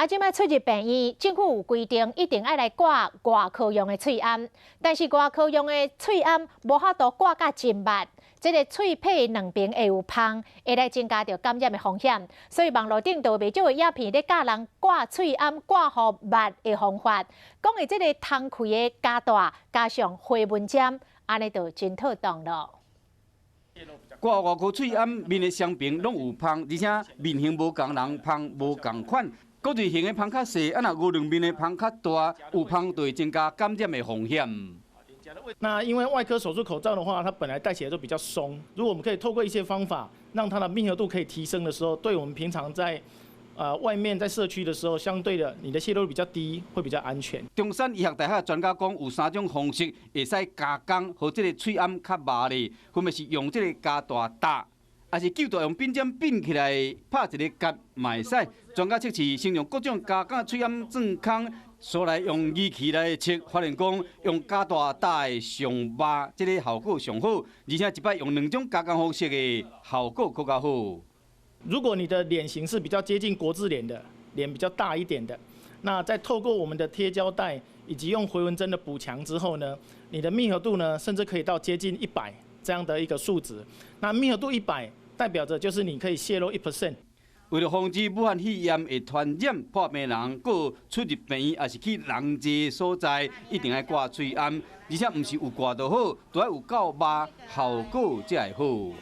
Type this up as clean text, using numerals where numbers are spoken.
啊，這擺出入病院，政府有規定一定愛來掛外科用的喙罨，但是外科用的喙罨無法度掛甲真密，這个喙䫌兩邊會有縫，會來增加著感染的風險。所以網路頂就有袂少的影片咧教人掛喙罨掛予密的方法，講的這个窗開的膠帶加上回紋針，按呢就真妥當囉。掛外科喙罨面的雙邊攏有縫，而且面型無仝人縫無仝款。各類型的縫較細，啊若牛兩面的縫較大，有縫就會增加感染的風險。那因為外科手術口罩的話，它本來戴起來就比較鬆。如果我們可以透過一些方法，讓它的密合度可以提升的時候，對我們平常在外面在社區的時候，相對的你的洩漏率比較低，會比較安全。中山醫學大學專家講，有三種方式會使加工，予這个喙罨較密咧，分別是用這个膠帶搭，抑是舊帶用鬢針鬢起來拍一个結嘛會使。專家測試，先用各種加工喙罨鑽空，煞來用儀器來測，發現講用膠帶搭的上密，這个效果上好，而且一擺用兩種加工方式的效果閣較好。如果你的臉型是比較接近國字臉的，臉比較大一點的，那在透過我們的貼膠帶以及用回紋針的補強之後呢，你的密合度呢，甚至可以到接近100這樣的一個數值。那密合度一百，代表着就是你可以洩漏1%。為了防止武漢肺炎會傳染破病人，閣出入病院抑是去人濟所在，一定愛掛喙罨，而且毋是有掛就好，都愛有夠密，效果才會好。